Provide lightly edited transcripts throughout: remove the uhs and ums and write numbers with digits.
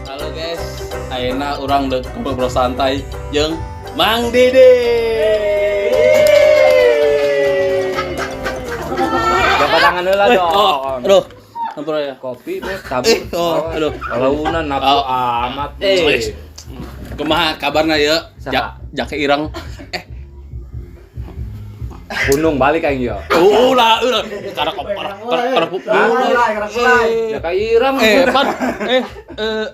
Halo guys, ayeuna urang deuk ngobrol santai jeung Mang Didi. Dapat tangan heula dong. Oh, aduh. Ampura ya. Kopi beh tabur. Oh, aduh. Launan nafsu Oh. amat eh. Kumaha kabarna ya? Saha? Jake ireng. Eh, Gunung balik aing yo. ulah, ulah. Karena karena Mulai, karena mulai. Ya ka ireng. Eh, pan, eh,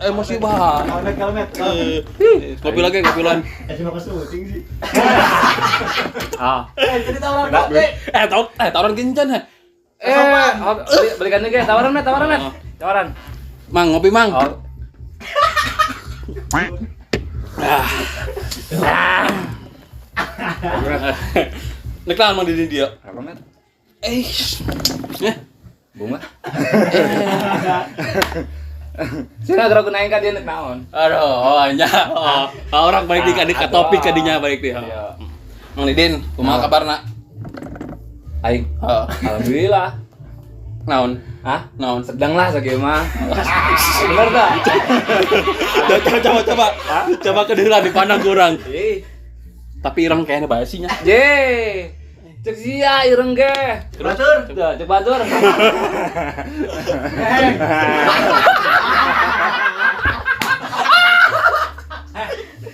emosi banget. Kalmet, kalmet. Eh, kopi lagi, kopi lan. Eh, cuma kesuting sih. Ah. Eh, jadi tawaran kopi. Eh, tau, eh, tawaran kencan ya. Eh, oh, belikan ge tawaran met, tawaran met. Oh. Tawaran. Mang, ngopi mang. Oh. Ah. Nek naon Mang Didi dia? Apa met? Eh. Eh, Bunga. Sina geura aing ka dia nek naon? Aduh, oh, nya. Oh, orang balik di ka topik kadinya balik di. Iya. Mang Didin, kumaha kabarna? Aing. Heeh. Alhamdulillah. Naon? Hah? Naon? Sedang lah sakieu mah. Bener tak? Coba coba coba. Coba kedeula dipandang kurang. Ih. Tapi ireng kayaknya bae sih nya. Je. Cek sia ireng ge. Batur. Tuh, cek batur.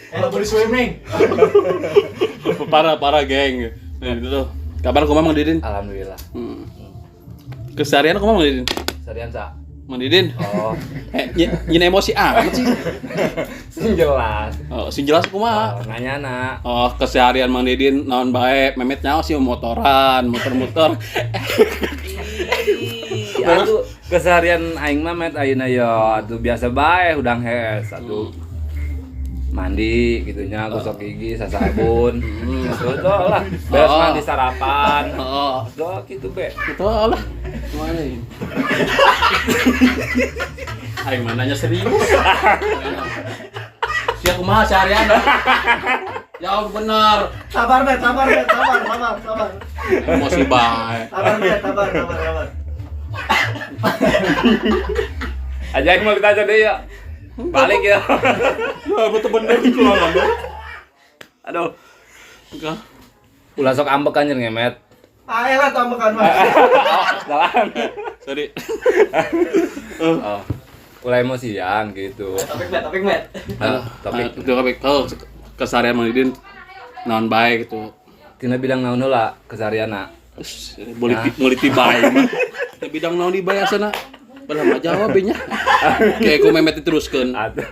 Kalau boleh swimming. Parah parah geng. Nah, itu tuh. Kabar kumaha Mang Didin? Alhamdulillah. Keseharian kumaha Mang Didin? Sarian sa. Mang Didin. Oh, Eh, nyin emosi amat sih. sing jelas. Oh, sing jelas kumaha? Oh, nanya nak. Oh, keseharian Mang Didin naon bae, memet nyawa sih motoran, muter-muter. Ih, atuh keseharian aing mah met ayeuna yo atuh biasa bae hudang hees atuh. Mandi gitunya, gosok gigi, sasabun. Tuh lah, beres Oh. mandi sarapan. Oh, Tuh gitu be. itu lah. Mana ini? Aing mananya serius. Sia kumaha seharian? Jawab bener. Sabar, Bet, sabar, Bet, sabar, sabar, sabar. Emosi bae. Sabar, Bet, sabar, sabar, sabar. Aja aing mau kita aja deh ya. Balik ya. Ya, betul bener itu lah. Aduh. Enggak. Ulah sok ambek anjir ngemet. Ah, elah tuh ambekan mah. Oh, jalan. Sorry. Oh. Ulah emosian gitu. Topik, Bet, topik, Bet. Ah, topik. Itu topik. Oh, keseharian Mang Didin naon bae gitu. Tina bidang naon heula keseharianna. Boleh boleh bae mah. Teh bidang naon di bae asana. Belah mah jawab nya. Kayak ku memet diteruskeun. Atuh.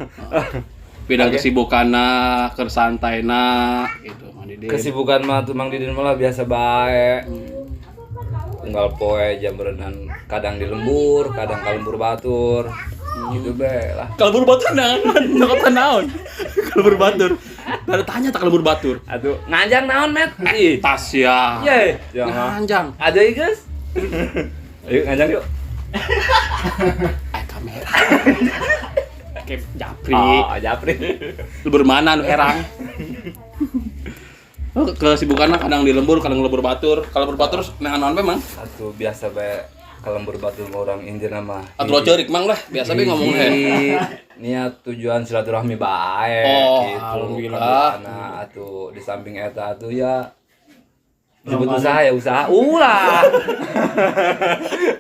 Bidang Oke. kesibukanna, keur santaina gitu Mang Didin. Kesibukan mah tuh Mang Didin malah biasa bae. Unggal poe jam berenang kadang di lembur, kadang ka lembur batur. Gitu be lah. Kalau batur naon? Nyokot naon? Kalau batur. Baru tanya tak lembur batur. Atuh nganjang naon met? Ih. Tas ya. Ye, jangan. Nganjang. Ada ieu guys. Ayo nganjang yuk. Eh kamera. Kayak japri. Oh, japri. Lembur mana nu herang? Oh, kesibukanna kadang di lembur, kadang lembur batur. Kalau lembur batur nah naon memang. Atuh biasa bae ka lembur batur mah urang intina mah. Atuh ceurik mang lah, biasa be ngomong he. Niat tujuan silaturahmi bae Oh, gitu. alhamdulillah. Karena atuh di samping eta atuh ya disebut usaha ya usaha. Ulah.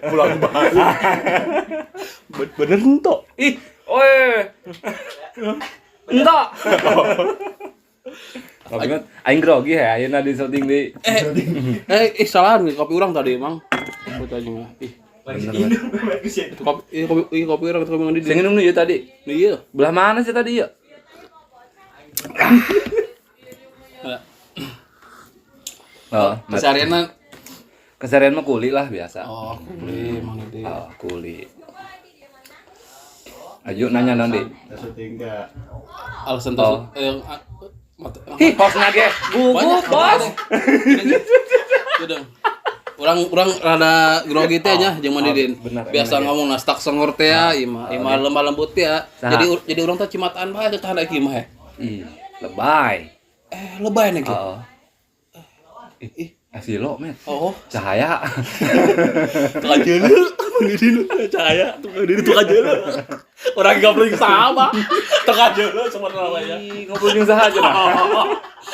Pulang bae. Bener entok. Ih, oe. Entok. Kopi met, aing grogi ya, ayeuna di syuting di. Eh, salah nih kopi urang tadi emang. Betul aja mah. Ih, itu kopi, ih, kopi, ih, kopi urang itu kopi Mang Didin. Sing minum nu ieu tadi. Iya. Belah mana sih tadi ya? Oh, Keseharianna keseharian mah kuli lah biasa. oh, kuli Mang Didin. Oh, kuli. Ayo nanya nanti. Syuting enggak. Alasan Oh. terus Ih, hostna ge gugup, Bos. Udah. Urang rada grogi teh nya jeung Mang Didin. Oh, benar, Biasa emang ngomong nastak sengor teh ya, imah imah lemah lembut teh ya. Saha? Jadi urang teh cimataan bae teh tahan ieu mah. Ih, lebay. Eh, lebay nih gitu. Oh. Ih, asilo, met. Oh, Cahaya. kajeuleu. Mang Didin cahaya tuh Mang Didin tukang jeuleuh. Orang gabling sama. Tukang jeuleuh sebenarnya. Ngobrol jeung saha cenah.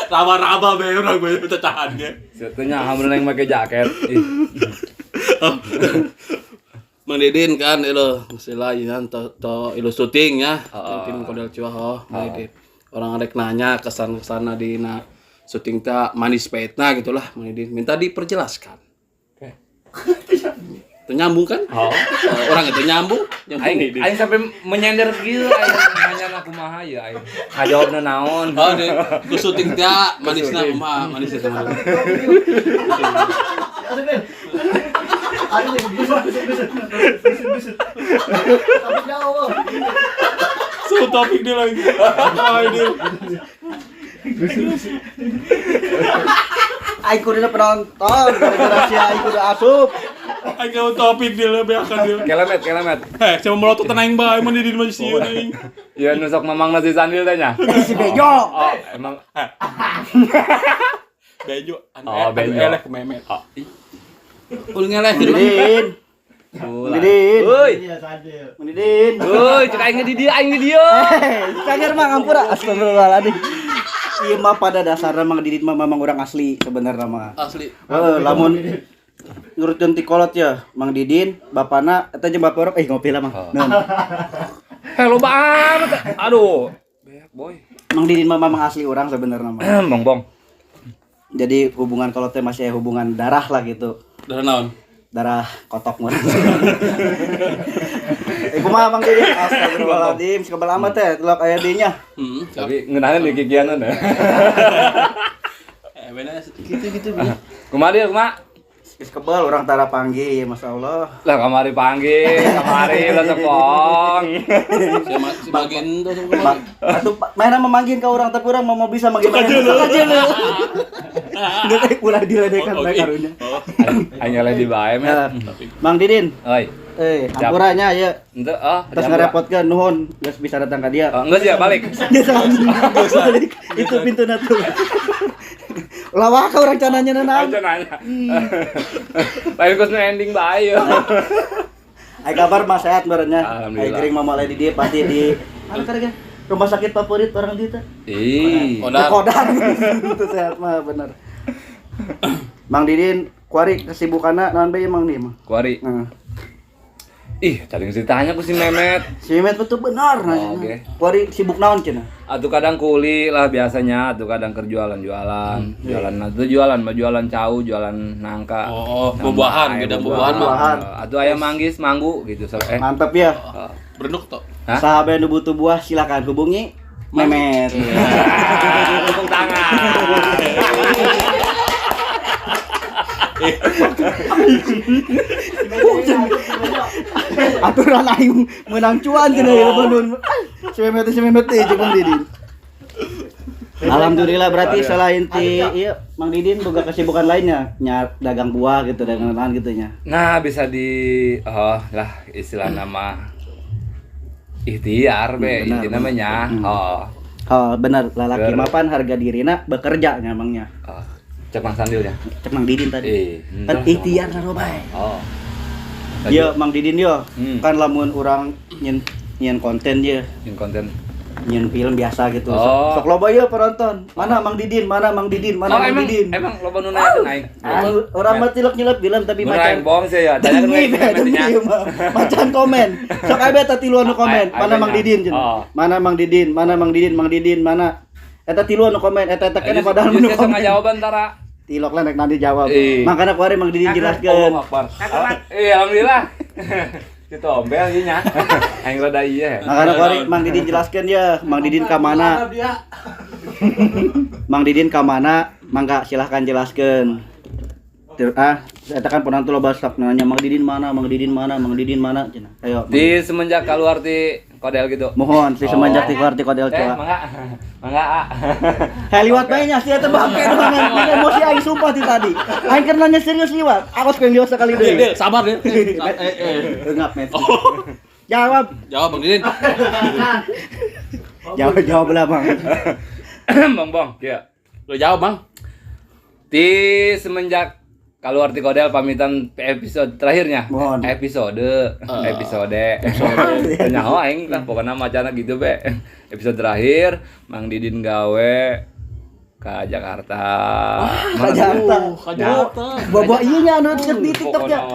Raba-raba be urang be cacahan ge. Satunya alhamdulillah yang pakai jaket. Ih. Mang Didin kan ilo istilah ieu to ilo syuting ya. Tim Kodel Cuah oh Mang Didin. Orang arek nanya kesan-kesana di na syuting ta manis pahitna gitulah Mang Didin. Minta diperjelaskan. Oke. Itu nyambung kan? Oh. Orang itu nyambung, nyambung Aing aing sampai menyender kieu aing nanya kumaha ya aing. Ngajawabna naon. Oh, di ku syuting teh manisna kumaha, manisna kumaha. Aduh, busuk. Tapi jauh. So topik dia lagi. Ah, ini. Aing kudu penonton, gara-gara si aing kudu asup. Aing mau topik dia lebih akan dia. Kelemet. Eh, cuma melotot aing bae mun di mah sieun aing. Ya nusok mamang nasi sandil teh nya. Si Bejo. Oh, emang Bejo. Oh, Bejo. Eleh ke memet. Oh. Ulah ngeleh gitu. Didin. Didin. Euy. Didin. Euy, cek aing di dieu, aing di dieu. Cager mah ngampura astagfirullahaladzim. Ieu mah pada dasarnya Mang Didin mah memang orang asli sebenarnya mah. Asli. Heeh, lamun ngurutkeun ti kolot ya, Mang Didin, bapana eta jeung bapak urang ngopi lah Mang. Naon? Heh, loba amat. Aduh. Beak, boy. Mang Didin mah memang asli orang sebenarnya mah. Bong bong. Jadi hubungan kolot teh masih hubungan darah lah gitu. Darah naon? Darah kotok mah. Kumaha Mang Didin? Astagfirullahaladzim, sakebel amat teh telok aya dinya. Tapi ngeunaheun di kikianan ya. Bener gitu-gitu. Kumaha dia, kumaha? Geus kebel urang tara panggih, masyaallah. Lah kamari panggih, kamari ulah sepong. Si bagian tuh Atuh mainan memanggil ka urang tapi urang mau bisa manggil. Geus ulah diledekan bae karunya. Aing eleh di bae meh. Mang Didin. Oi. Hampura nya ieu. Henteu, oh, terus ngerepotkeun nuhun geus bisa datang ka dia. Oh, geus ya balik. Geus balik. Itu pintuna tuh. Lawak urang cananya naon. Nanya. Lain kos ending bae. Ai kabar mah sehat meureun nya. Alhamdulillah. Ai gering mah mulai di dieu pasti di anu karega rumah sakit favorit orang dieu teh. Ih. Kodar. Itu sehat mah bener. Mang Didin kuari kesibukanna naon bae Mang Didin mah? Kuari. Heeh. Ih, tadi ditanya ku si Memet. Si Memet betul benar nanya. Oh, okay. Kuari sibuk naon cenah? Atuh kadang kuli lah biasanya, atuh kadang keur jualan-jualan. Jualan atuh jualan mah jualan cau, jualan nangka. Oh, buah-buahan, beda buah-buahan mah. Atuh aya manggis, manggu gitu. Mantap ya. Berenduk tok. Sahabat nu butuh buah silakan hubungi Memet. Tepuk tangan. Aturan aing menang cuan cenah ya Bandung. Si Memet teh jeung Mang Didin. Alhamdulillah berarti selain ti ieu Mang Didin boga kesibukan lainnya, nya dagang buah gitu, dagang naon gitu nya. Nah, bisa di lah istilah nama ikhtiar be inti namanya. Oh. Oh, benar lalaki mapan harga dirina bekerja nya mangnya. Oh. Cek Mang Sandil ya? Cek Mang Didin tadi. Kan ikhtiar sarua bae. Oh. Yo Mang Didin yo, kan lamun urang nyen konten ye. Nyen konten. Nyen film biasa gitu. Oh. Sok loba ye penonton. Mana Mang Didin? Mana Mang Didin? Mana Mang Didin? Emang loba nu nanya aing. Urang mah tilok nyelep film tapi macan. Bohong sih ya. Tanya macan komen. Sok abe eta tiluan nu komen. Mana Mang Didin cenah. Mana Mang Didin? Mana Mang Didin? Mang Didin mana? Eta tiluan nu komen, eta eta kene padahal nu komen. Jawaban tara. Tilok lah nek nanti jawab. Makanya kuari Mang Didin jelaskeun. Iya, alhamdulillah. Kitu ombel ieu nya. Aing rada ieu. Makanya kuari Mang Didin jelaskeun ya, Mang Didin ka mana? Mang Didin ka mana? Mangga silahkan jelaskeun. Eta kan penonton loba sok nanya Mang Didin mana, Mang Didin mana, Mang Didin mana cenah. Ayo. Di semenjak keluar di Kodel gitu. Mohon, si semenjak di keluar di Kodel coba. Mangga. Mangga. Heh liwat bae nya si eta bangke dengan emosi aing sumpah ti tadi. Aing keur nanya serius liwat. Awas pengen liwat sekali deui. Del, sabar Del. Ngap met. Jawab. Jawab Bang Didin. Jawab lah Bang. Bang Bong, ya. Lo jawab Bang. Di semenjak Keluar ti Kodel pamitan episode terakhirnya. Mohon. Episode. Nyaho aing lah pokoknya macana gitu be. Episode terakhir Mang Didin gawe ke Jakarta. Ke Jakarta. Ke Jakarta. Bawa ieu nya anu di TikTok nya.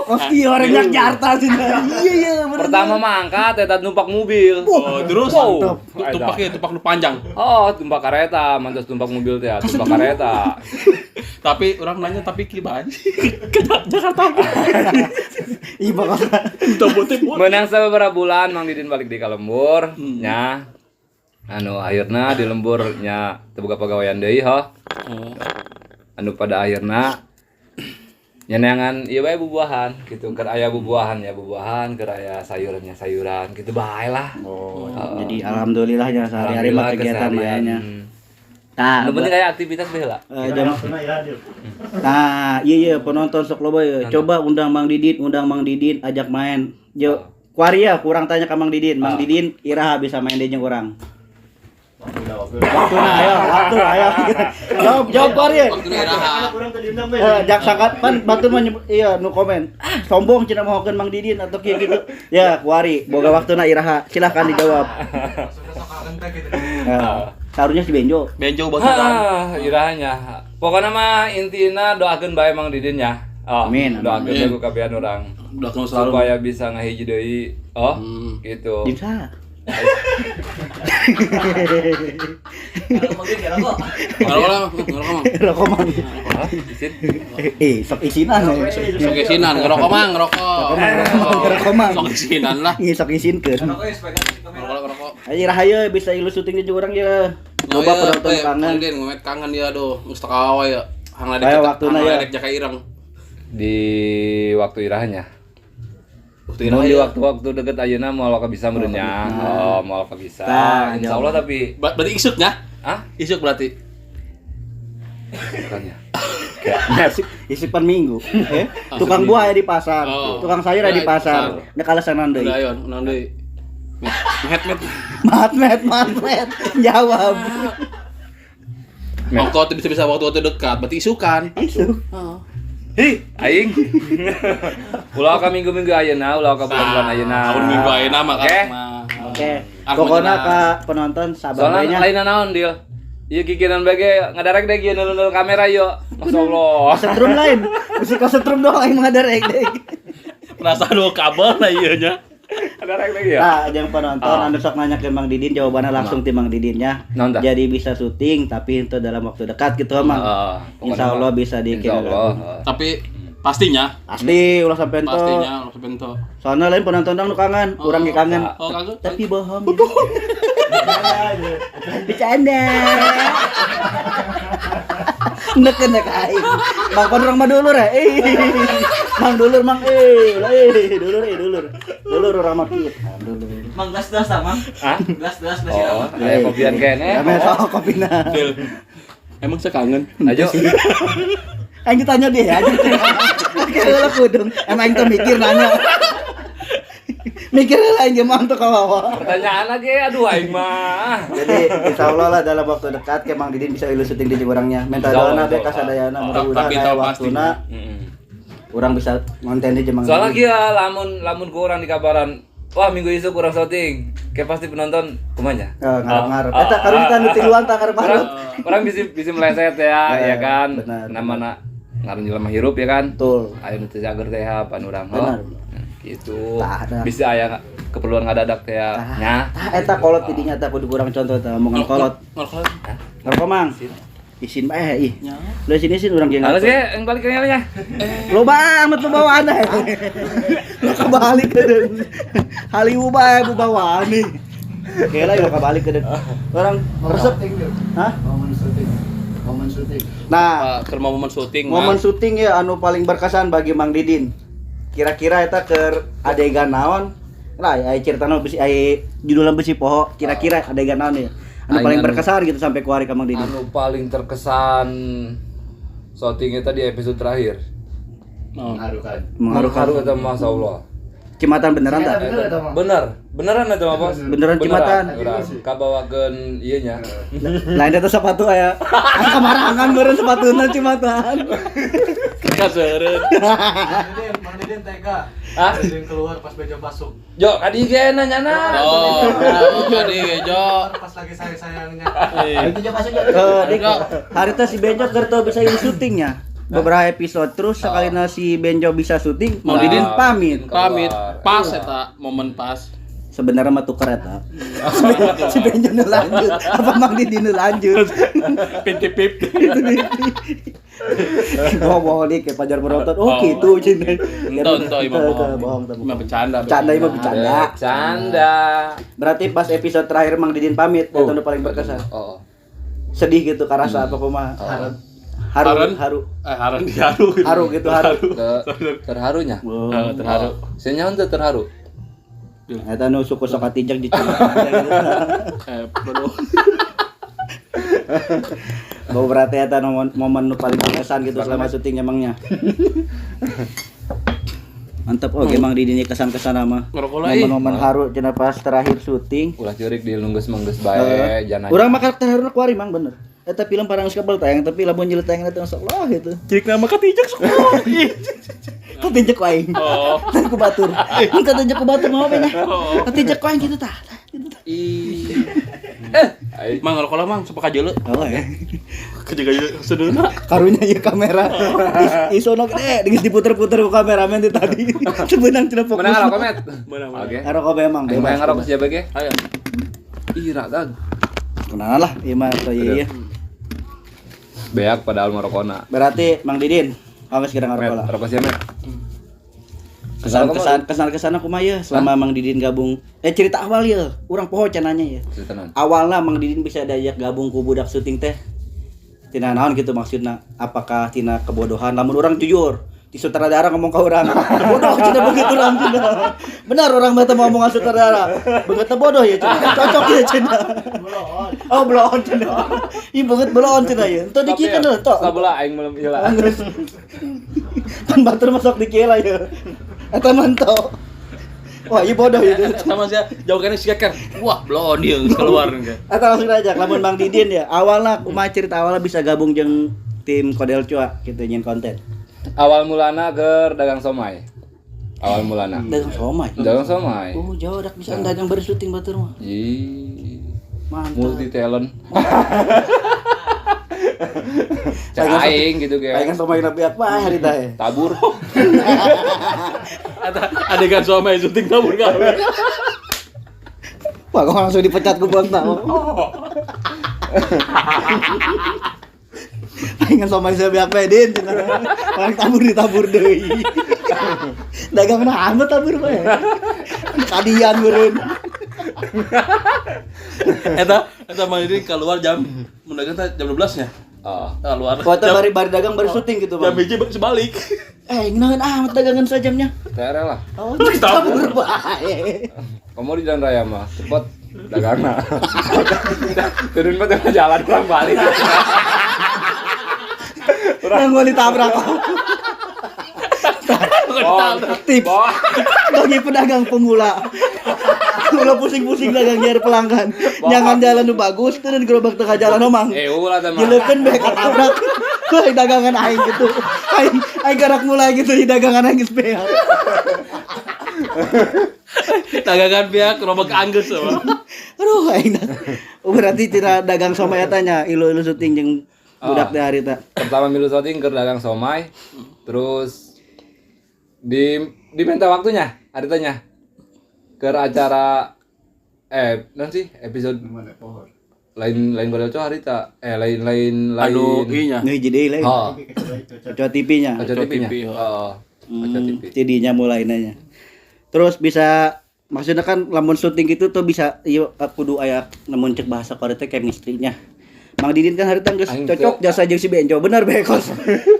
Koski orang Jakarta sih. Iya iya bener. Pertama mah angkat eta numpak mobil. Oh, terus tumpaknya tumpak nu panjang. Oh, tumpak kareta, mantos tumpak mobil teh, tumpak kareta. Tapi orang nanya tapi ki bae. Ke Jakarta. Ih bakal. Menang beberapa bulan Mang Didin balik di ka lembur nya. Anu akhirna di lembur nya teu boga pagawean deui ho. Anu pada akhirna nyeneangan ieu bae bubuahan gitu, keur aya bubuahan ya bubuahan, keur aya sayurannya sayuran gitu bae lah. Oh, jadi alhamdulillah ya sehari-hari mah kegiatan bae nya. Tah, nu penting aya aktivitas bae lah. Nah, iya penonton sok loba ya. Coba undang Mang Didin, ajak main. Yo, kuari ya kurang tanya ka Mang Didin. Mang Didin iraha bisa main deui jeung urang. Waktu ayo. Jawab kuari ya. Jak sangkat pan batur mah iya nu komen. Ah, sombong cenah mohokeun Mang Didin atau kieu gitu. Ya, kuari boga waktuna iraha. Silahkan dijawab. Sarunya si Benjo. Benjo baturan. Irahanya. Pokoknya mah intina doakeun bae Mang Didin ya. Oh, amin. Doakeun bae ku kabehan urang. Doakeun selalu supaya bisa ngahiji deui. Oh, gitu. Bisa. Rokok mang. Isin. Sok isinan. Sok isinan, ngerokok mang, ngerokok. Ngerokok mang. Sok isinan lah. Ngi sok isinkeun. Ngerokok. Ayo rahayu bisa ilu syuting di urang ya. Coba penonton kangen. Din ngomet kangen dia aduh, geus teu kawa ya. Hang ladek jaka ireng. Di waktu irahnya. Mun di waktu-waktu deket ayeuna moal bisa meureun nya. Oh, moal bisa. Insyaallah tapi berarti isuknya? Hah? Isuk berarti. Bukannya. Isuk pan minggu. Tukang buah aya di pasar, tukang sayur aya di pasar. Nek alasanan deui. Ayo, naon deui? Met. Jawab. Oh, kalau bisa waktu-waktu dekat, berarti isukan. Isuk. Heeh. Hi, aing. Ulah ka minggu-minggu ayeuna, ulah ka bulan-bulan ayeuna. Tahun minggu ayeuna mah Oke. Oke. Pokona ka penonton sabar bae nya. Soalna lain naon, Dil? Ieu kikinan bae ge ngadarek deh ieu nulun kamera ieu. Masyaallah. Setrum lain. Bisi ka setrum doang aing ngadarek deh. Perasaan dua kabel lah ieu nya. Ngadarek deh ya. Nah, jeung penonton anu sok nanya ke Mang Didin jawabannya langsung ti Mang Didin nya. Jadi bisa syuting tapi itu dalam waktu dekat gitu Mang. Insyaallah bisa di Tapi pastinya pasti ulah sampai ento. Pastinya ulah sampai ento. Soalnya lain penonton nu kangen, urang ge kangen. Oh, kangen. Tapi bohong. Bercanda. Neken nek aing. Bang pan urang mah dulur ya. Mang dulur mang dulur dulur. Dulur urang mah kieu. Dulur. Mang gelas-gelas ta, Mang? Hah? Gelas-gelas Oh, aya kopian keneh. Ame sok kopina. Emang saya kangen. Ayo. Aing ditanya deh aja. Heula kudung. Emang aing teh mikir nanya. Mikir lah aing mah untuk kawawa. Pertanyaan lagi aduh aing mah. Jadi insyaallah lah dalam waktu dekat ke Mang Didin bisa ilu syuting di urangnya. Minta doana be ka sadayana mudah-mudahan aya waktuna. Urang bisa ngonten di Mang. Soalnya kieu lamun ku urang dikabaran, wah minggu isuk kurang syuting. Kayak pasti penonton kumanya. Ngarep-ngarep. Eta karunya nu tiluan tah ngarep-ngarep. Orang bisa meleset ya, ya kan. Namana ngaran jelema hirup ya kan. Betul. Aya nu teu cager teh pan urang. Benar. Gitu. Bisa aya keperluan ngadadak teh nya. Tah eta kolot di dinya tah kudu kurang contoh tah omongan kolot. Ngerokok Mang. Isin bae ih. Lu sini sin urang jeung. Halus ya, yang balik kayaknya nya. Loba amat lu bawaan eh. Lu kebalik ke. Haliwu bae bu bawaan nih. Kela yo kebalik ke. Orang resep. Hah? Momen syuting. Momen syuting. Nah, keur momen syuting. Momen syuting ya anu paling berkesan bagi Mang Didin. Kira-kira eta keur adegan naon? Lah aya ceritana besi aya judulna besi poho, kira-kira adegan naon ya? Anu paling berkesan gitu sampai kuari ka Mang Didin. Anu paling terkesan syuting eta di episode terakhir. Mengharukan. Mengharukan eta masyaallah. Cimatan beneran tak? Bener, beneran eta mah, Bos. Beneran cimatan. Urang kabawakeun ieu nya. Lain eta sepatu aya. Kamarangan beureun sepatuna cimatan. Kaseureun. Mang Didin tega. Hah? Didin keluar pas Bejo masuk. Jo, kadi ge nanya na. Oh, kadi Jo. Pas lagi sayang-sayangnya. Dik, hari teh si Benjo keur teu bisa ieu syutingnya. Beberapa episode terus sakalina si Benjo bisa syuting, Mang Didin pamit. Pamit pas eta momen pas. Sebenarnya mah tuker eta. Si Benjo nu lanjut, apa Mang Didin nu lanjut? Pintip-pip. Bohong dik kayak pajar merotot. Oh gitu cina. Ento ento imah bohong. Bohong Imah bercanda. Bercanda imah bercanda. Bercanda. Berarti pas episode terakhir Mang Didin pamit, itu nu paling berkesan. Oh. Sedih gitu karasa apa kumaha? Haru, haru. Haran diharu. Haru gitu, haru. Terharunya. Terharu. Saya nyaman teu terharu. Eta nu suku sok katijak di Cimatan. Bodoh. Bau berarti eta momen nu paling berkesan gitu selama syuting emangnya. Mantap oke Mang Didin kesan-kesan sama. Momen-momen haru cenah pas terakhir syuting. Ulah ceurik di nunggeus manggeus bae jangan. Urang mah karakter haruna kuari Mang bener. Eta film parang geus kabel tayang tapi lamun nyeul tayang eta masyaallah gitu. Cirik nama katijak sok. Katijak ku aing. Oh. Ku batur. Mun katijak ku batur mah apa nya? Katijak ku aing kitu tah. Mang ngerokok lah Mang, supaya kajeuleu. Oh ya. Kajeuleu sedeuna. Karunya ieu kamera. Isona gede geus diputer-puter ku kameramen ti tadi. Sebenang cenah fokus. Menang ngarokok met. Menang. Oke. Ngarokok bae Mang. Aing mah ngarokok sia bae ge. Ayo. Ih, radag. Kenalan lah ieu mah teh ieu. Beak padahal marokona. Berarti Mang Didin, geus kira ngarokok lah. Rokok sia met. Kesan-kesan kumaha ya selama Mang Didin gabung. Cerita awal ya, urang poho cenanya ya. Cerita naon? Awalna Mang Didin bisa diajak gabung ku budak syuting teh. Tina naon gitu maksudna? Apakah tina kebodohan? Lamun urang jujur, di sutradara ngomong ke urang. Bodoh cenah begitu urang cenah. Benar urang mah teh ngomongan sutradara. Begitu bodoh ya cenah. Cocok ya cenah. Oh bloon cenah. Ih beungeut bloon cenah ya. Entu dikieun lho tok. Sabelah aing belum heula. Kan batur masuk dikieu lah ya. Eta mantau. Wah, ieu bodoh ya. Sama sia jauh kene sia ker. Wah, bloon ieu geus keluar engke. Eta langsung aja lamun Mang Didin ya. Awalna kumaha cerita awalna bisa gabung jeung tim Kodel Cua gitu nyin konten. Awal mulana keur dagang somai. Awal mulana. Dagang somai. Dagang somai. Oh, jauh dak bisa dagang baru syuting batur mah. Ih. Mantap. Multi talent. Cek aing gitu ge. Dagang somai nabi apa hari teh? Tabur. Ada adegan somai syuting tabur kabeh. Wah, gua langsung dipecat ku bos tau. Pengen somai saya biak bedin cenah. Orang tabur ditabur deui. Dagang nah amat tabur bae. Kadian meureun. Eta Mang Didin keluar jam mun dagang teh jam 12 nya. Heeh. Keluar. Kota bari dagang baru syuting gitu, Jam Bang. 1 sebalik. Ngeunaheun amat dagangan sajamnya. Tere lah. Oh, tabur bae. Kamu di jalan raya mah cepet dagangna. Turun mah tengah jalan kurang balik. Yang gua ditabrak. Tips bagi pedagang pemula. Ulah pusing-pusing dagang nyari pelanggan. Jangan jalan nu bagus turun gerobak tengah jalan omang. Ulah teh mah. Jelekeun bae ketabrak. Wah, dagangan aing gitu. Aing garak mulai gitu di dagangan aing geus beak. Dagangan pihak gerobak anggeus sama. Aduh aing. Berarti tidak dagang somai eta nya ilu-ilu syuting jeung budak teh harita. Pertama milu syuting keur dagang somai. Terus diminta waktunya haritanya. Keur acara non sih episode lain Kodel Cua harita lain Anu ieu nya. Nu hiji deui lain. Oh, Kecoa TV-nya. Kecoa TV-nya. Heeh. Kecoa TV. Jadinya mulai nanya. Terus bisa maksudnya kan lamun syuting gitu tuh bisa ieu kudu aya lamun cek bahasa Korea teh chemistry-nya. Mang Didin kan harita geus cocok jasa jeung si Benjo bener bae kos.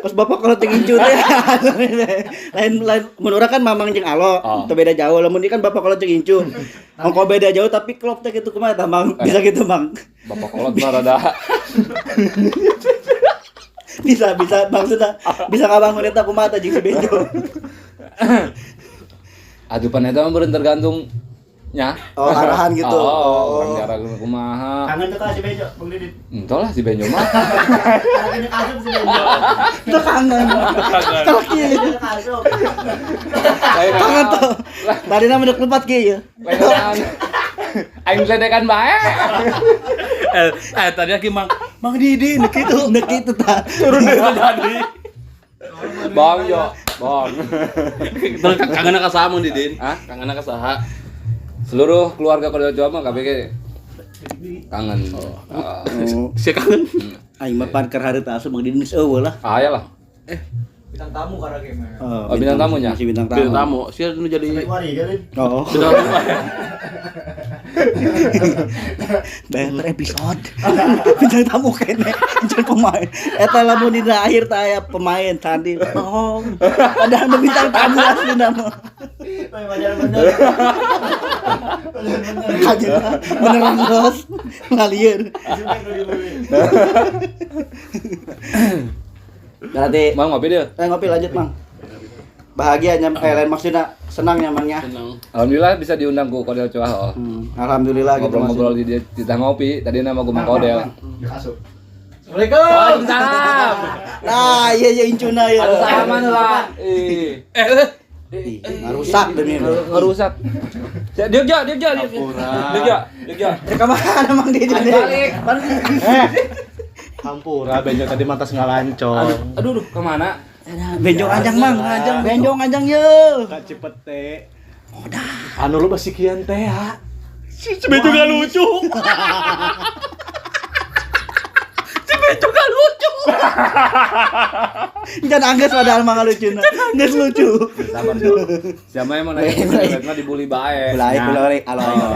Kos bapak kalau teu ngincu teh. Lain mun urang kan Mamang jeung Alo, teu beda jauh. Lamun ieu kan bapak kalau teu ngincu. Ongko beda jauh tapi klop teh kitu kumaha tah Mang? Bisa gitu Mang. Bapak kolot mah rada. Bisa maksudnya bisa ngabangun eta kumaha tah jeung si Benjo. Aduh pan eta mah beureun tergantung nya. Oh, arahan gitu. Oh, urang cara kumaha. Kangen tuh si Benjo, Bang Didin. Entah lah si Benjo mah. Kangen asup si Benjo. Tuh kangen. Kalau kieu. Asup. Kangen tuh. Tadi nama udah lepat kieu ya. Aing ledekan bae. Tadi lagi Mang Didin gitu. Nek kitu tah. Turun dari tadi. Bang yo, bang. Terus kangen ka saha Mang Didin? Hah? Kangen ka saha? Seluruh keluarga Kodel Jawa mah KBG kangen. Oh. Si kangen. Aing mah pan keur hareuta asup Mang Didin geus eueuh lah. Aya lah. Bintang tamu karena game. Oh, bintang tamunya? Masih bintang tamu. Bintang tamu. Si nu jadi Wari kan. Oh. bintang tamu. Bayar per episode. Bintang tamu kene, jeung pemain. Eta lamun dina akhir teh aya pemain tadi. Bohong. Padahal mah bintang tamu aslina mah. Wajar bener. Kajeuna beneran los ngalieur. Berarti Mang ngopi dia. Ngopi lanjut, Mang. Bahagia nyam lain maksudna senang nyamannya. Senang. Alhamdulillah bisa diundang ku Kodel Cuah. Oh. Alhamdulillah gitu Ngobrol-ngobrol di kita ngopi, tadi nama gua Mang Kodel. Asup. Assalamualaikum. Waalaikumsalam. Nah, iya iya incuna ya. Aduh salaman lah. Ih. Ih, ngarusak demi Ngerusak. Diuk jo, diuk jo, diuk. Diuk jo, diuk jo. Ya kemana Mang Didin? Balik. Hampura Benjo tadi mantas ngalancong. Aduh, aduh, kemana? Benjong anjang Mang, benjong anjang ye. Kak Cipete. Anu lu basikian teh ya. Si Benjo gak lucu. Si Benjo gak lucu. Jangan angges padahal mah lucuna. Geus lucu. Sabar Jo. Siapa yang mau nanya? Mah dibully bae. Ulah aing ulah aing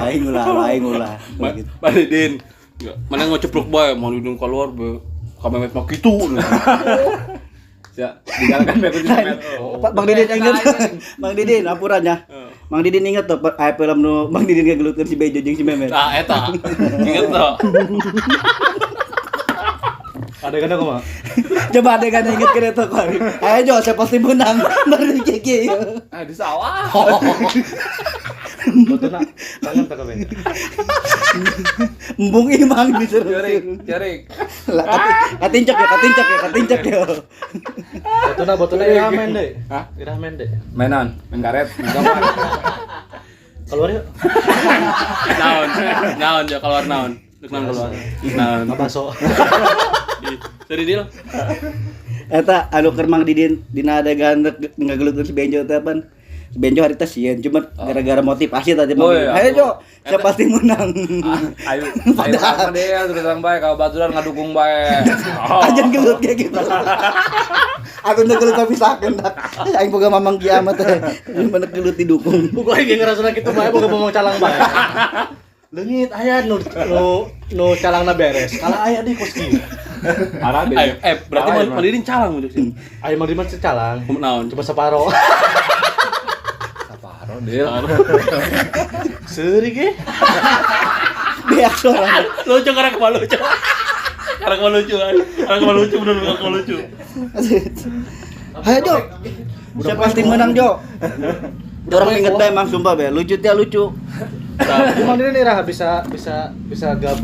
aing ulah aing ulah. Mang Didin. Mana ngoceplok bae, Mang Didin keluar be. Kamemet mah kitu. Ya, dijalankan bae kudu Memet. Bang Didin inget. Bang Didin ampurannya. Mang Didin inget tuh aya film nu Bang Didin ngagelutkeun si Bejo jeung si Memet. Nah, eta. Inget tuh. Adeganna kumaha? Coba adeganna inget ke eta kuari. Ayo Jo, saya pasti menang. Baru kieu. Ah, di sawah. Betulna kangen teh ka Benjo. Embung imang disuruh. Cerik, cerik. Lah katincak ya, katincak ya, katincak ya. Betulna irah main deh. Hah? Irah main deh. Mainan, main karet, main gambar. Keluar yuk. Naon, naon jo keluar naon. Rek naon keluar. Naon. Ngabaso. Seri deal. Eta anu keur Mang Didin dina adegan ngagelutkeun si Benjo teh pan. Si Benjo harita sieun cuman gara-gara motivasi tadi Mang Oh, Didin. iya. Ayo Jo, saya pasti menang. Ayo, ayo sama dia terus terang bae kalau baturan ngadukung bae. Aja gelut kayak gitu. Aku udah gelut tapi sakeun dak. Aing boga mamang kiamat teh. Mana gelut didukung. Bukan aing ngerasa kitu bae boga ngomong calang bae. Leungit aya nu nu calangna beres. Kalah aya deh kos kieu. Parah deh. Berarti Mang Didin calang mun sih. Ayo Mang Didin mah calang. Naon? Cuma separo. Separo deal. Seuri ge. Beak suara. Lucu karena kepala lucu. Karena kepala lucu, karena kepala lucu bener bener kepala lucu. Ayo Jo. Saya pasti menang Jo. Orang inget bae Mang sumpah bae, lucu teh lucu. Mang Didin irah bisa gab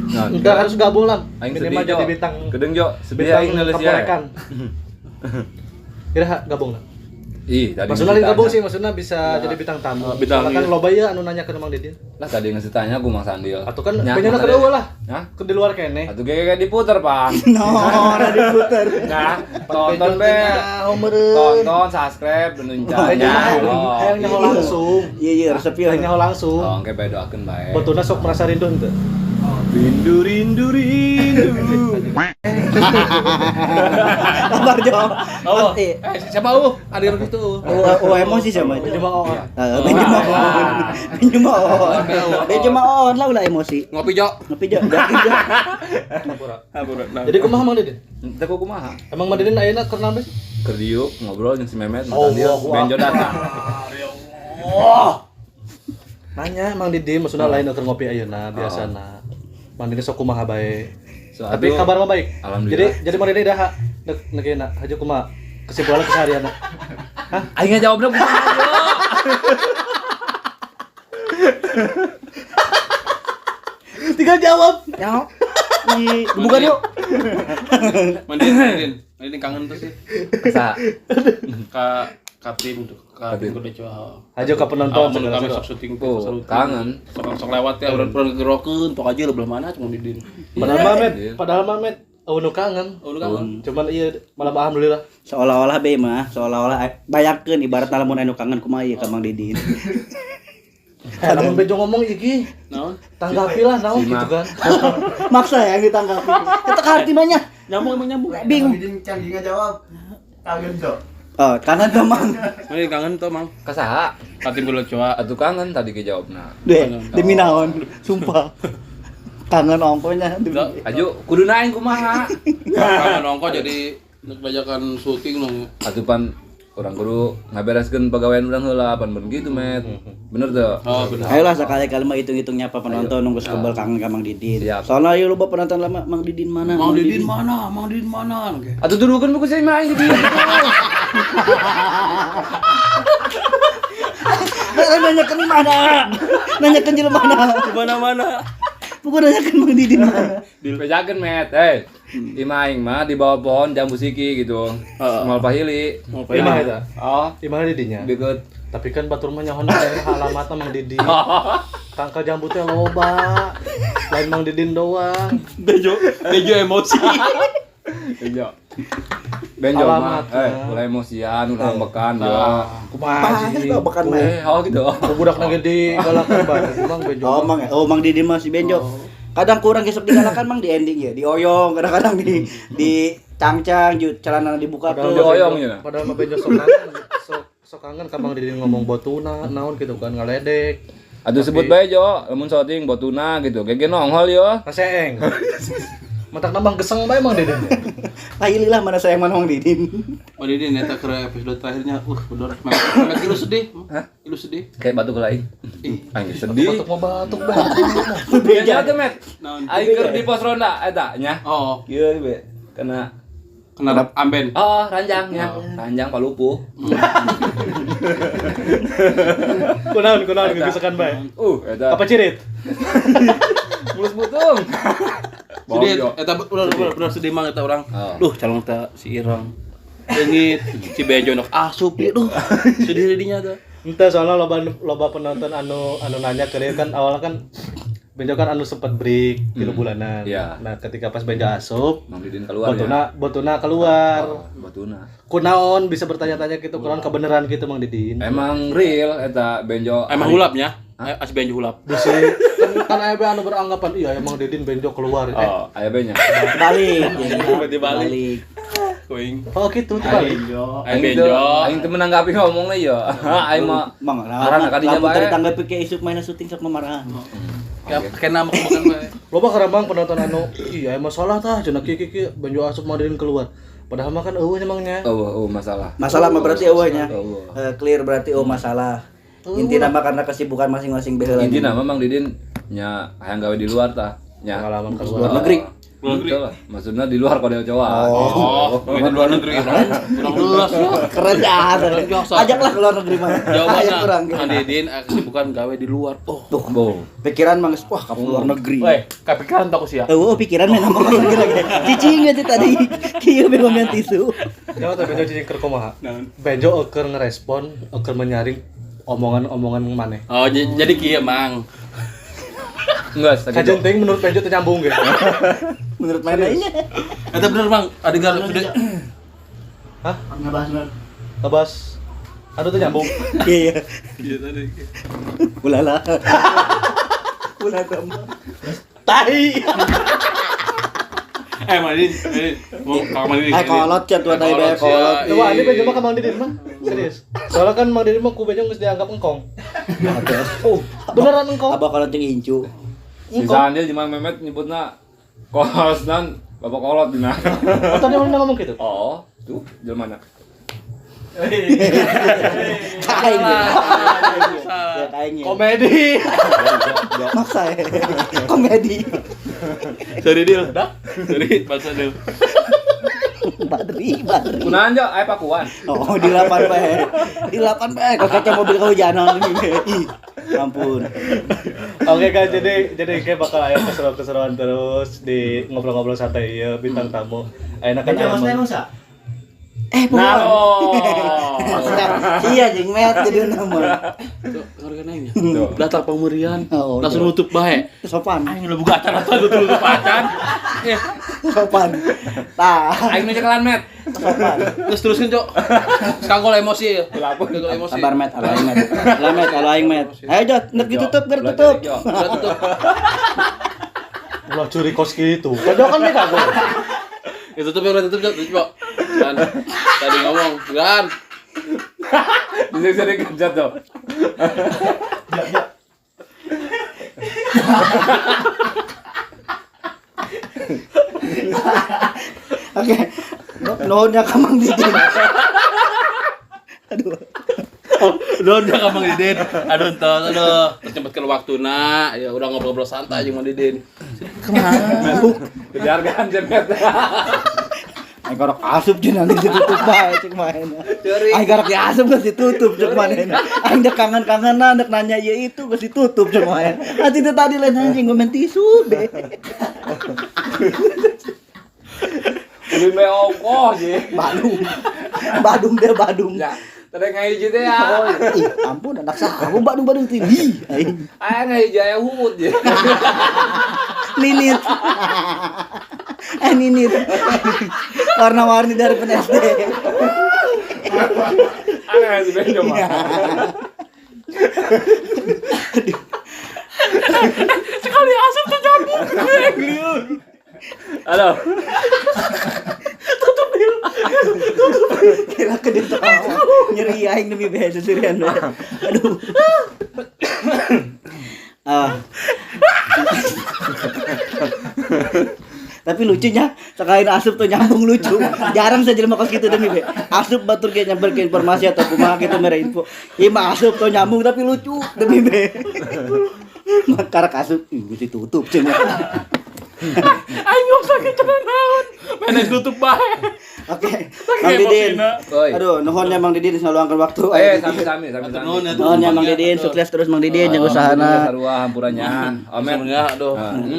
enggak harus gabung lah. Minimal jadi bintang. Gedeng Jo, sedih aing nulis ya. Irah gabung lah. Ih, tadi maksudnya lain gabung sih, maksudnya bisa jadi bintang tamu. Bintang, kan iya. loba ya anu nanya ke Mang Didin. Lah tadi ngasih tanya ku Mang Sandil. Atau kan pengen ke eueuh lah. Hah? Ke di luar kene. Atuh ge ge diputer, Pak. No, ora diputer. Nah, tonton be. Tonton, subscribe, benuncanya. Hayang nyaho langsung. Iya iya, resep ieu. Hayang nyaho langsung. Oh, engke bae doakeun bae. Betulna sok merasa rindu henteu. Rindu rindu rindu. Kabar Jo. Oh, siapa Ada orang itu. Oh, emosi sama itu. Benjo mah on. Benjo mah on. Benjo mah on. Benjo mah on lah ulah emosi. Ngopi Jo. Ngopi Jo. Ngopi Jo. Jadi kumaha Mang Didin? Teu kumaha? Emang Mang Didin ayeuna keur naon sih? Keur diuk ngobrol jeung si Memet, Mang Sandil, Benjo datang. Ya Allah. Nanya Mang Didin maksudna lain keur ngopi ayeuna biasana. Mang Didin sok kumaha bae. Tapi kabar mah baik. Alhamdulillah. Jadi Mang Didin dah nek enak haju kumaha kesimpulanna keseharianna. Hah? Aing ngajawabna kumaha yo. Tinggal jawab. Ya. Ih, bukan yuk. Mandin, Mandin kangen tuh sih. Sa. Ka tim tuh, ka tim kudu coba. Aja ka penonton segala kami sok syuting tuh kangen. Sok lewat ya urang-urang gerokeun, tok aja belah mana cuma Didin. Padahal mah Met, nu kangen. Cuman iya malah alhamdulillah. Seolah-olah be mah, seolah-olah bayangkeun ibarat lamun anu kangen kumaha ieu ka Mang Didin. Lamun bejo ngomong iki, naon? Tanggapilah naon gitu kan. Maksa ya ditanggapi. Eta ka arti mah nya. Nyambung emang nyambung. Bingung. Didin canggih ngajawab. Kangen tuh. Oh, kangen tuh Mang. Mari kangen tuh Mang. Ka saha? Ka tim kudu coba. Atuh kangen tadi ge jawabna. Deh, demi naon? Sumpah. Kangen ongkonya. Aju kudu aing kumaha? Kangen ongko jadi kebanyakan syuting dong. Atuh pan urang kudu ngabereskeun pagawean urang heula pan ben gitu Met. Bener teu? Oh, bener. Ayolah sekali-kali mah hitung-hitungnya apa penonton nunggu sekebel kangen ka Mang Didin. Soalnya ieu loba penonton lama Mang Didin mana? Mang Didin mana? Mang Didin mana? Atuh tuduhkeun buku saya mah aing di dieu. Nanyakeun mana? Nanyakeun jelema mana? Di mana-mana. Buku nanyakeun Mang Didin mana? Bejakeun Met, eh. Imah aing mah di bawah pohon jambu siki gitu. Moal pahili. Imah eta. Oh, imah di dinya. Deket. Tapi kan batur mah nyaho daerah alamatna Mang Didin. Tangkal jambu teh loba. Lain Mang Didin doang. Bejo emosi. Bejo. Benjo mah ulah emosian, ulah ambekan ya. Kumaha sih? Ambekan mah. Oh gitu. Budak na gede galakan bae. Mang Benjo. Oh Mang, oh Mang Didin mah si Benjo. Kadang kurang gesek digalakan Mang di ending ya, dioyong, kadang-kadang di cangcang, celana dibuka tuh. Dioyong ya. Padahal mah Benjo sok kangen, sok kangen ka Mang Didin ngomong botuna, naon gitu kan ngaledek. Atuh sebut bae Jo, lamun syuting botuna gitu. Gege nongol yo. Kaseeng. Matak nambang geseng bae Mang Didin. Lah mana sayang mana Mang Didin. Mang Didin eta keur episode terakhirnya, bener. Memet ilu sedih. Hah? Ilu sedih. Kayak batuk lain. Ih, aing sedih. Batuk mah batuk bae. Beja teh, Met. Aing keur di pos ronda eta nya. Oh, kieu be. Kena amben. Oh, ranjang nya. Ranjang palupuh. Kunaon gegesekan bae. Eta. Apa cirit? Mulus butung. Sedih, eta bener sedih mang eta urang. Duh, calon teh si Irang. Leungit, si Bejo nok asup ieu duh. Sedih dinya teh. Entah soalnya loba penonton anu nanya ke dia kan awalnya kan Benjo kan anu sempat break 3 bulanan. Yeah. Nah, ketika pas Benjo asup, Mang Didin keluar. Botuna keluar. Oh, botuna. Kunaon bisa bertanya-tanya gitu, kunaon kebenaran gitu Mang Didin. Emang real eta Benjo. Emang hulapnya? As Benjo hulap. Bisi kan aya anu beranggapan iya emang Didin Benjo keluar. Oh, aya be nya. Balik. Balik. Kuing. Oh gitu tuh balik. Aing Benjo. Aing teu menanggapi ngomongna ya. Aing mah Mang, arana ka dinya bae. Ditanggapi ke isuk main syuting sok memarahan. Kena makan bae. Loba karabang penonton anu iya emang salah tah cenah kieu kieu Benjo asup Mang Didin keluar. Padahal mah kan eueuh emang nya. Eueuh masalah. Masalah mah berarti eueuh nya. Clear berarti eueuh masalah. Intina mah karena kesibukan masing-masing baheula. Intina mah Mang Didin nya hayang gawe di luar tah. Nya pengalaman ke luar negeri. Betul lah. Maksudnya di luar kodel Jawa. Oh, di luar negeri. Kurang jelas ya. Keren dah. Ajaklah ke luar negeri mah. Jawabannya kurang. Mang Didin kesibukan gawe di luar. Oh, tuh. Pikiran mang wah ke luar negeri. Weh, kepikiran tak sih ya. Oh, pikiran mah nama lagi lagi. Cicing aja tadi. Kieu bengong tisu. Jangan teh Benjo cicing keur kumaha. Benjo eueur ngerespon, eueur menyaring omongan-omongan maneh. Oh, jadi kieu Mang. Enggak, kajian ting menurut Benjo teu nyambung ge. Menurut mana ini? Eta bener Bang, adegan udah. Hah? Ngebahas bener. Ngebahas. Aduh teu nyambung. Iya. Iya tadi. Ulala. Ulala. Tai. Mang Didin, mau ka Mang Didin. Kolot cat tua tai bae kolot. Coba ini Benjo mah ka Mang Didin mah. Serius. Soalnya kan Mang Didin mah ku Benjo geus dianggap engkong. Oh, beneran engkong. Abah kolot jeung incu. Si Sandil jeung Mang Memet nyebutna kosnan bapak kolot dina. Oh, tadi mana ngomong gitu? Oh, tuh jelema mana? Kain. Ya kainnya. Komedi. Maksa ya. Komedi. Sorry Dil. Sorry, bahasa Dil. Badri. Kunaon Jo? Aya pakuan. Oh, di 8 bae. Di 8 bae kok kaca mobil kehujanan. Ih, ampun. Oke kan jadi kayak bakal aya keseruan-keseruan terus di ngobrol-ngobrol santai ieu bintang tamu. Ayeuna kan Benjo maksudnya emang sa? Nah, iya jeung met jadi nama. Tuh, harga naiknya. Data pemurian. Langsung nutup bae. Sopan. Aing lu buka acan atau tutup acan. Sopan. Tah. Aing nu cekalan met. Sopan. Terus teruskeun, Cok. Kanggo emosi ya. Kanggo emosi. Sabar met, alo aing met. Alo met, alo aing met. Ayo Jot, nek ditutup, ger tutup. Udah tutup. Ulah curi kos gitu. Padahal kan mereka kagok. Ya tutup ya, udah tutup, Cok. Kan tadi ngomong, kan. Bisa dikejar tuh. Oke. Nuhun ya ka Mang Didin. Aduh. Nuhun ya ka Mang Didin. Aduh, entos, aduh. Terus nyempetkeun waktuna, ya udah ngobrol-ngobrol santai jeung Mang Didin. Kemana? Dihargaan jemet. Aing karek asup jeung nanti ditutup bae cek manehna. Aing karek diasup geus ditutup cek manehna. Aing dek kangen-kangenan dek nanya ieu itu geus ditutup cek manehna. Atuh teh tadi lain anjing gua main tisu be. Beli me ongkoh sih. Badung. Badung deh badung. Ya, tadi ngahiji teh ya. Ih, ampun anak saha badung-badung tinggi. Aing. Aya ngahiji aya huut je. Ninit. Ninit. Warna-warni dari pen SD. Aneh sih Benjo mah. Sekali asup tuh nyambung. Halo. Tutup dia. Tutup. Kira ke dia nyeri aing demi behe seserian. Aduh. Tapi lucunya sekali asup tuh nyambung lucu. Jarang saya jelema kos gitu demi be. Asup batur ge nyamperkeun informasi atau kumaha gitu mere info. Ieu mah asup tuh nyambung tapi lucu demi be. Makar asup ih geus ditutup cenah. Aing sakit cenah naon. Mana tutup bae. Oke, Mang Didin. Aduh, nuhun ya Mang Didin ngaluangkeun waktu. Sami-sami, sami-sami. Nuhun ya Mang Didin, sukses terus Mang Didin jeung usahana. Sarua hampurannya. Amin. Aduh.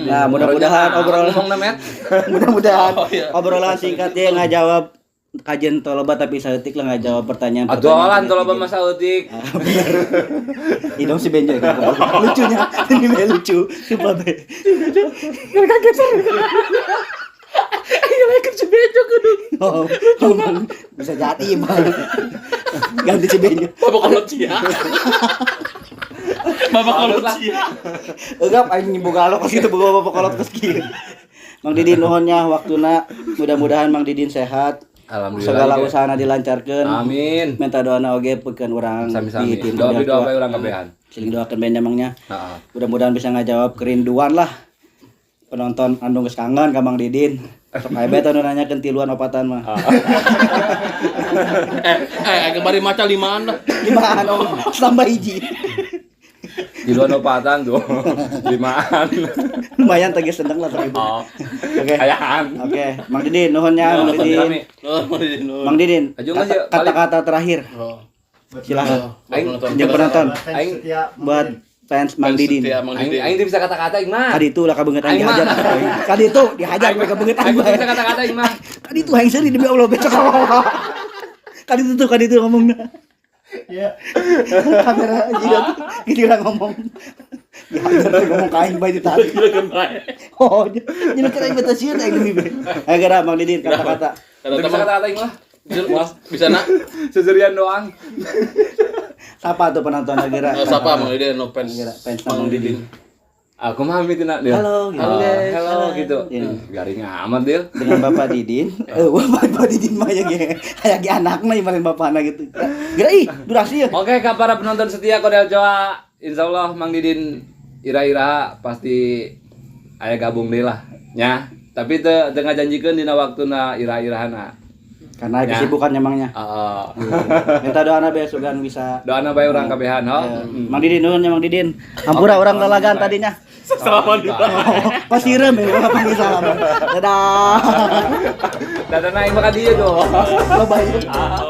Nah, mudah-mudahan obrolan mudah-mudahan obrolan singkat ya ngajawab kajian toloba tapi saeutik lah ngajawab pertanyaan. Adolan toloba mah saeutik. Ih, dong si Benjo. Lucunya, ini lucu. Sumpah be. Kaget. Ayo lagi si Benjo kudu. Oh, bisa jadi bang. Ganti si Benjo. Bapak kolot cia. Bapak kolot cia. Enggak, aing boga alok kos kitu boga bapak kolot kos kieu. Mang Didin nuhunnya waktuna, mudah-mudahan Mang Didin sehat. Alhamdulillah. Segala usahana dilancarkeun. Amin. Minta doana oge peukeun urang sami-sami. Doa bae urang kabehan. Siling doakeun bae emangnya. Heeh. Mudah-mudahan bisa ngajawab kerinduan lah. Penonton anu geus kangen ka Mang Didin. Sok aya bae teu nanyakeun tiluan opatan mah. Kemarin maca limaan lah. Limaan om, tambah hiji. Tiluan opatan tuh. Limaan. Lumayan tadi seneng lah tapi. Oh. Oke. Oke, Mang Didin nuhun ya Mang Didin. Mang Didin. Kata-kata terakhir. Silakan. Jeung penonton. Buat fans Mang Didin. Aing teu bisa kata-kata aing mah. Kadi itu lah kabeungeut aing dihajar. Kadi itu dihajar mereka beungeut aing. Aing bisa kata-kata aing mah. Kadi itu aing seuri demi Allah besok. Kadi itu tuh kadi itu ngomongna. Iya. Kamera jidat gitu lah ngomong. Dihajar ngomong ka aing bae ditarik. Oh, jadi kira aing beta sieun aing demi bae. Ayo geura Mang Didin kata-kata. Teu bisa kata-kata aing mah. Bisa nak? Seserian doang. Sapa tuh penonton geura? Sapa Mang Didin no fans. Fans Mang Didin. Aku mah mitina dia. Halo, gitu. Halo, gitu. Garing amat dia. Dengan Bapak Didin. Bapak Didin mah ya ge. Aya ge anakna ieu bapakna gitu. Geura ih, durasi ya. Oke, ka para penonton setia Kodel Coa, insyaallah Mang Didin ira-ira pasti aya gabung deui lah nya. Tapi teu ngajanjikeun dina waktuna ira-irahana. Karena Ya. kesibukan emangnya. Heeh. Minta doana be sugan bisa. Doana bae urang kabehan ho. Ya. Mang Didin nuhun ya Mang Didin. Hampura urang lalagan tadinya. Salaman. Pasirem ya, ulah panggil salam. Dadah. Dadah naik maka dia tuh. Lebay. Ah.